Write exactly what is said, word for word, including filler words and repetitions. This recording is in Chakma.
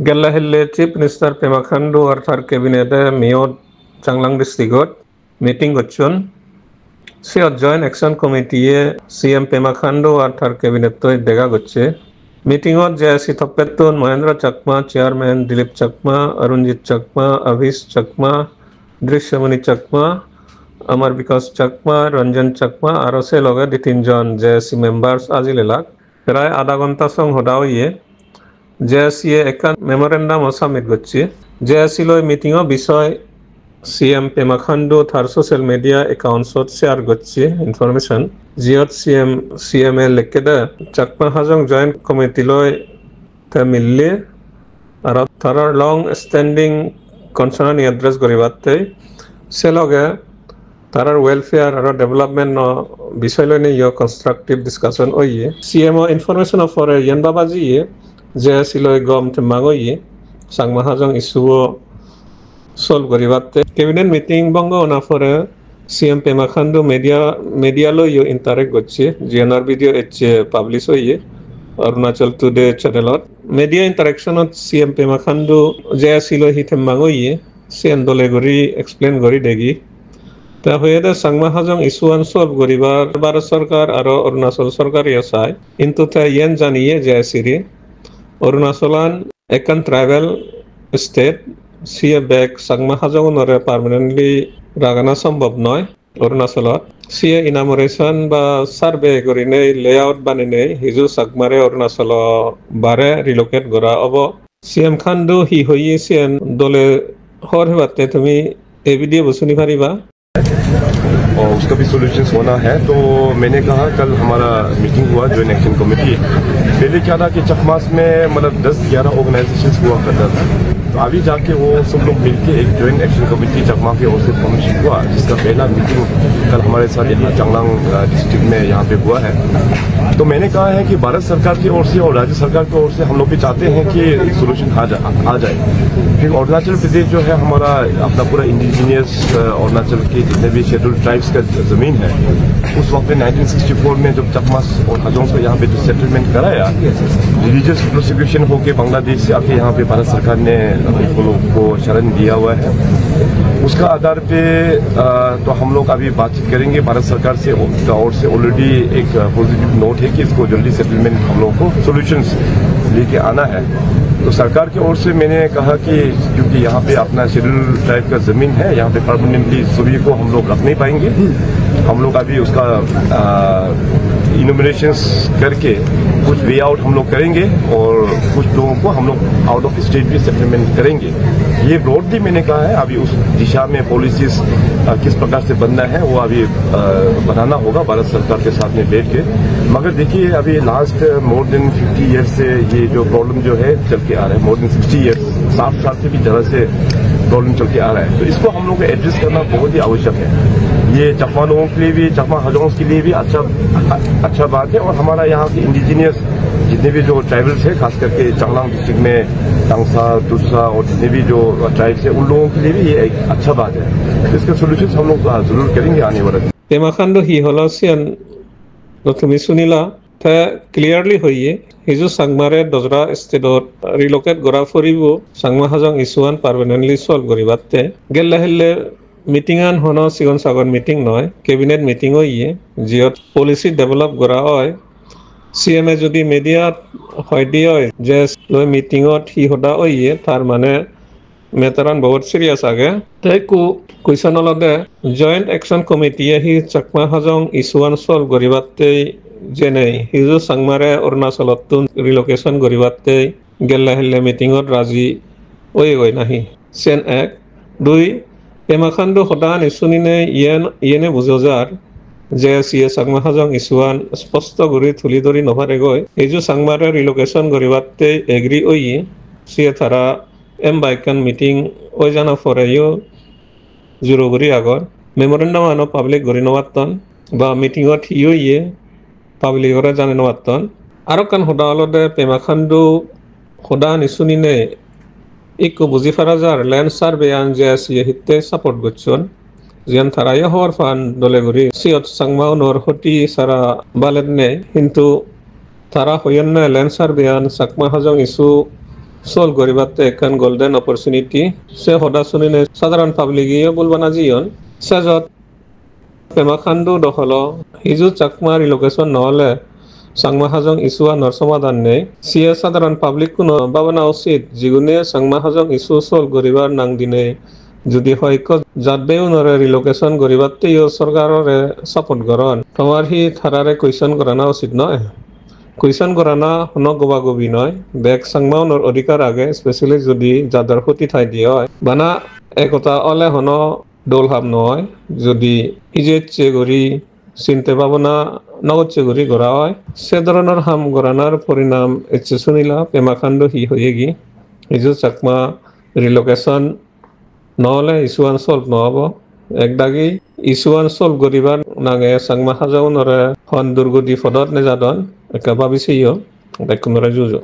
Gelle hille Chief Minister Pema Khandu ar tar cabinet-e Miyot Changlang district-ot meeting gocchon. Siyot Joint Action Committee-e C M Pema Khandu ar tar cabinet-toi dega gocche. Meeting-ot J A C toppettun Mahendra Chakma, Chairman, Dilip Chakma, Arunjit Chakma, Abhish Chakma, Drishyamuni Chakma, Amar Bikash Chakma, Ranjan Chakma, aro se loge di tinjon J A C members ajil elak. Prai adha ghonta song hoda oye. J A C-e ekkan memorandum-o submit gocche. J A C loi meeting-o bisoy C M Pema Khandu tar social media accounts-ot share gocche information. Jiyot C M, C M-e lekkede Chakma Hajong Joint Committee loi te mille aro tarar long standing concern-ani address guribatte, se loge tarar welfare aro development-o bisoy loinei yo constructive discussion oye. C M-o information-o pore yen baba jiye J A C loi gom temmang oye Changma Hajong issue-o solve guribatte. Cabinet meeting bongo ona pore C M Pema Khandu media, media loi yo interact gocche, jiyanor video ecche publish oye Arunachal Today channel-ot. Media interaction-ot C M Pema Khandu J A C loi hi temmang oye, siyen dole guri explain guri degi. Te hoyede Changma Hajong issue-an solve guribar Bharat Sorkar aro Arunachal Sorkar-e yo sai. Hintu te yen janiye J A C-re, Arunachalan ekkan tribal state, siye bek Changma Hajong-unore permanently ragana sombhob noi Arunachalot. Siye enumeration ba survey gurinei layout baninei hiju Chakmare Arunachalo bare relocate gora obo. C M Khandu hi hoye siyen dole hobor pebatte tumi ei video bo suni pariba. और उसका भी सॉल्यूशंस होना है। तो मैंने कहा, कल हमारा मीटिंग हुआ ज्वाइंट एक्शन कमेटी, पहले क्या था कि चकमास में मतलब दस ग्यारह ऑर्गेनाइजेशंस हुआ करता था, तो अभी जाके वो सब लोग मिलके एक ज्वाइंट एक्शन कमेटी चकमा की ओर से फॉर्मेशन हुआ, जिसका पहला मीटिंग कल हमारे साथ यहाँ चांगलांग डिस्ट्रिक्ट में यहाँ पे हुआ है। तो मैंने कहा है कि भारत सरकार की ओर से और राज्य सरकार की ओर से हम लोग भी चाहते हैं कि एक सॉल्यूशन आ जा, आ जाए। फिर अरुणाचल प्रदेश जो है हमारा अपना पूरा इंडिजिनियस अरुणाचल के जितने भी शेड्यूल ट्राइब्स का ज-, जमीन है, उस वक्त में नाइनटीन सिक्सटी फ़ोर में जब चकमास और हजोंग्स को यहाँ पे जो सेटलमेंट कराया, रिलीजियस प्रोसिक्यूशन होके बांग्लादेश से आके यहाँ पे भारत सरकार ने उन लोगों को शरण दिया हुआ है। उसका आधार पे, अ, तो हम लोग अभी बातचीत करेंगे भारत सरकार से, ओर से ऑलरेडी एक पॉजिटिव नोट है कि इसको जल्दी सेटलमेंट हम लोगों को सॉल्यूशंस लेके आना है। तो सरकार की ओर से मैंने कहा कि क्योंकि यहाँ पे अपना शेड्यूल ट्राइब का ज़मीन है, यहाँ पे परमानेंटली सभी को हम लोग रख नहीं पाएंगे। हम लोग अभी उसका, अ, इनुमरेशंस करके कुछ वे आउट हम लोग करेंगे और कुछ लोगों को हम लोग आउट ऑफ स्टेट भी सेटलमेंट करेंगे। ये ब्रॉडली मैंने कहा है, अभी उस दिशा में पॉलिसीज, अ, किस प्रकार से बनना है, वो अभी, अ, बनाना होगा भारत सरकार के साथ में बैठ के। मगर देखिए, अभी last more than fifty years से ये जो प्रॉब्लम जो है चल के आ रहा है, मोर देन सिक्सटी ईयर्स, साठ साल से भी ज़्यादा से प्रॉब्लम चल के आ रहा है, तो इसको हम लोग को एड्रेस करना बहुत ही आवश्यक है। ये चकमा लोगों के लिए भी, चकमा हजोंग्स के लिए भी अच्छा, अच्छा बात है, और हमारा यहाँ के इंडिजिनियस जितने भी जो ट्राइबल्स हैं, खास करके चांगलांग डिस्ट्रिक्ट में तांगसा, तुरसा और जितने भी जो ट्राइब्स हैं, उन लोगों के लिए भी ये एक अच्छा बात है। तो इसका सॉल्यूशंस हम लोग, आ, ज़रूर करेंगे आने वाले दिन। Pema Khandu hi holo siyan do tumi sunila, te clearly hoye, hiju Changmare dojra state-ot relocate gora poribo, Changma Hajong issue-an permanently solve guribatte. Gelle hille meeting-an hono sigon sagon meeting noi, cabinet meeting oye, jiyot policy develop gora oi. C M-e jodi media-t hoi di oi je loi meeting-ot hi hoda oye, tar mane matter-an bahut serious age. Te ekku question olode, Joint Action Committee-e hi Chakma Hajong issue-an solve guribatte jenei hiju Changmare Arunachalottun relocation guribatte gelle hille meeting-ot raji oyegoi nahi? Sen ek. Dui, Pema Khandu hodani suninei iyen, iyene bujo jar je siye Chakma Hajong issue-an sposto guri tuli dhori no paregoi. Hiju Changmare relocation guribatte agree oye, siye tara emba ekkan meeting oi jana poreyo juro guri agon. Memorandum-ano public guri no patton ba meeting-ot hi oye public-ore jani no patton. Aro ekkan hoda olode Pema Khandu hodani suninei ikko buji para jar land survey-an je siye hitte support gocchon. Jiyan tarayo hobor pan dole guri, siyot Changma-unor hoti sara balet nei, hintu tara hoyonne land survey-an Chakma Hajong issue solve guribatte ekkan golden opportunity. Se hoda sunine sadharon public-eyo bul bana jiyon. Sejot Pema Khandu do holo, hiju Chakma relocation no ole Changma Hajong issue-anor somadan nei. Siye sadharon public-kuno babana usit, jigune Changma Hajong issue solve guribar nang dinei judi hoi ekko jat beiunore relocation guribatteyo sorkarore support goron, tomar hi tarare question gorana usit noi? Question gorana hono gobagobi noi. Bek Changmaunor odhikar age, specially judi jador hoti thai de oi. Bana ekota ole hono dol ham noi. Judi ijecche guri, sinte bhabona no gocche guri gora oi, se dhoronor ham goranar porinam ecche sunila, Pema Khandu hi hoyegi. Hiju Chakma relocation no ole issue-an solve no obo. Ekdagi issue-an solve guribar nange Changma Hajongunore hon durgodi podot nejadon, ekka babi seyo, bekkunore juju.